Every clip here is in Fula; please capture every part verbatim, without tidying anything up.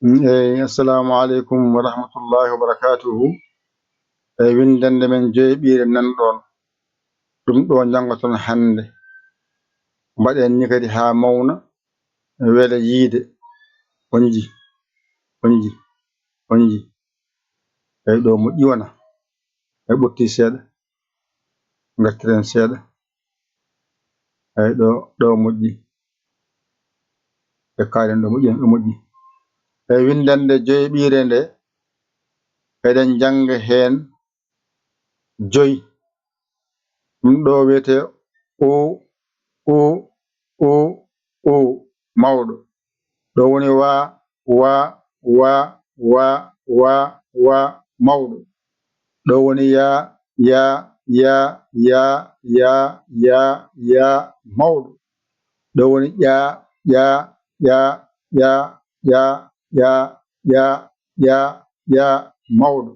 Eyi, assalamu aleykum wa rahmatullahi wa barakatuhu. E windande men joyɓiire nan ɗon, ɗum ɗo njanngoton hannde. Mbaɗen ni kadi haa mawna, wela yiide. On ji, on ji, on ji. Eyi, ɗo moƴƴi wona. E ɓurti seeɗa. Ngartiren seeɗa. Eyi, ɗo, ɗo moƴƴi. E kaalen ɗo moƴƴi, ɗo moƴƴi. E windande joyɓiire nde, eɗen njannga heen joy. Ɗum ɗo wiyetee o, o, o, o, mawɗo. Ɗo woni wa, wa, wa, wa, wa, wa, mawɗo. Ɗo woni ya, ya, ya, ya, ya, ya, ya, mawɗo. Ɗo woni ƴa, ƴa, ƴa, ƴa, ƴa, ƴa, ƴa, ƴa, ƴa, mawɗo.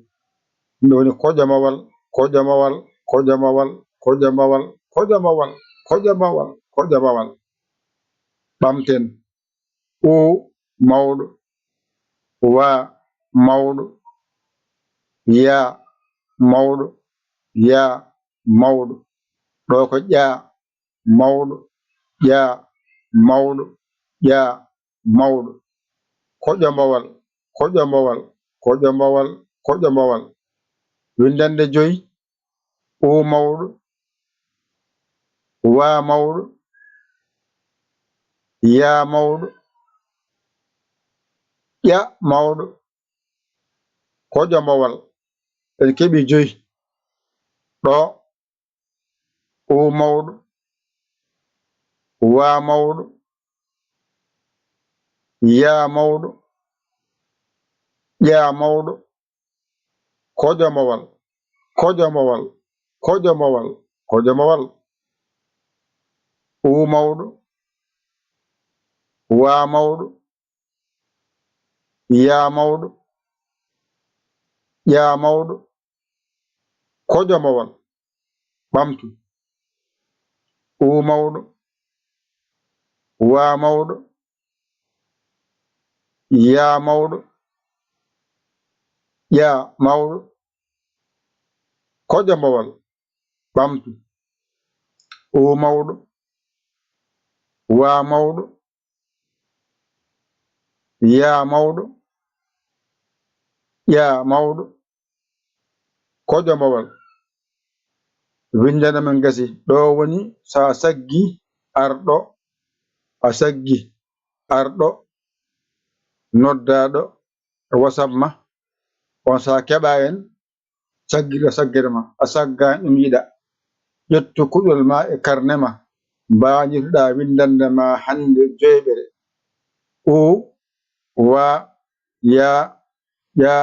Ɗo woni koƴamawal, koƴamawal, koƴamawal, koƴamawal, koƴamawal, koƴamawal, koƴamawal. Ɓamten. O mawɗo, wa mawɗo, ya mawɗo, ya mawɗo. Ɗo ko ƴa mawɗo, ƴa mawɗo, ƴa mawɗo. Koƴamawal, koƴamawal, koƴamawal, koƴamawal. Windande joy. O mawɗo, wa mawɗo, ya mawɗo, ƴa mawɗo, koƴamawal. En keɓi joy. Ɗo, o mawɗo, wa mawɗo, ya mawɗo, ƴa mawɗo, koƴamawal, koƴamawal, koƴamawal, koƴamawal. O mawɗo, wa mawɗo, ya mawɗo, ƴa mawɗo, koƴamawal. Ɓamtu. O mawɗo, wa mawɗo, ya mawɗo, ƴa mawɗo, koƴamawal. Ɓamtu. O mawɗo, wa mawɗo, ya mawɗo, ƴa mawɗo, koƴamawal. Winndana men gasi. Ɗo woni so a saggi arɗo, a saggi arɗo noddaaɗo e WhatsApp ma, on so a keɓa en, saggirɗo saggere ma, a saggaani ɗum yiɗa. Ƴettu kuɗol ma e karne ma, mbañirɗa winndande ma hannde joyɓere. O, wa, ya, ƴa,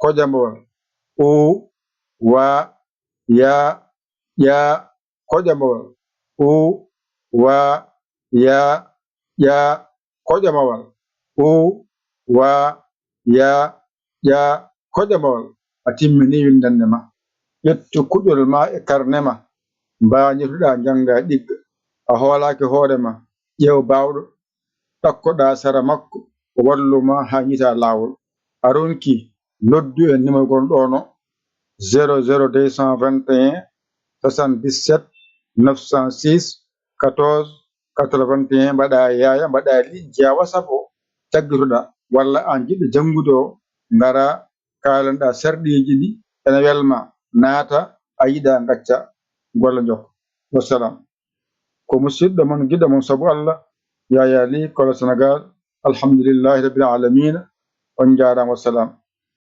koƴamawal. O, wa, ya, ƴa, koƴamawal. O, wa, ya, ƴa, koƴamawal. O, wa, ya, ƴa, koƴamawal. A timmini winndande ma. Ƴettu kuɗol ma e karne ma. Mbañirɗa njannga ɗigga. A hoolaaki hoore ma. Ƴeew baawɗo. Ɗakkoɗa sara makko. O wallu ma haa ñiita laawol. A ronki, noddu en numéro gonɗo ɗo, zéro zéro deux cent vingt et un soixante-dix-sept neuf cent six quatorze quatre-vingt-un, mbaɗa yaaya, mbaɗa liƴƴi haa WhatsApp o, taggitoɗa, walla aan jiɗɗo janngude o, ngara, kaalanɗa sarɗiiji ɗi ene welma, naata, a yiɗa, ngacca, golle njokka. Wassalam. Ko musidɗo mon, giɗo mon sabu Allah, Yaya Ly, Kolo Senegal. Alhamdulillahi Rabbil Alamina. On njaaraama, wassalam.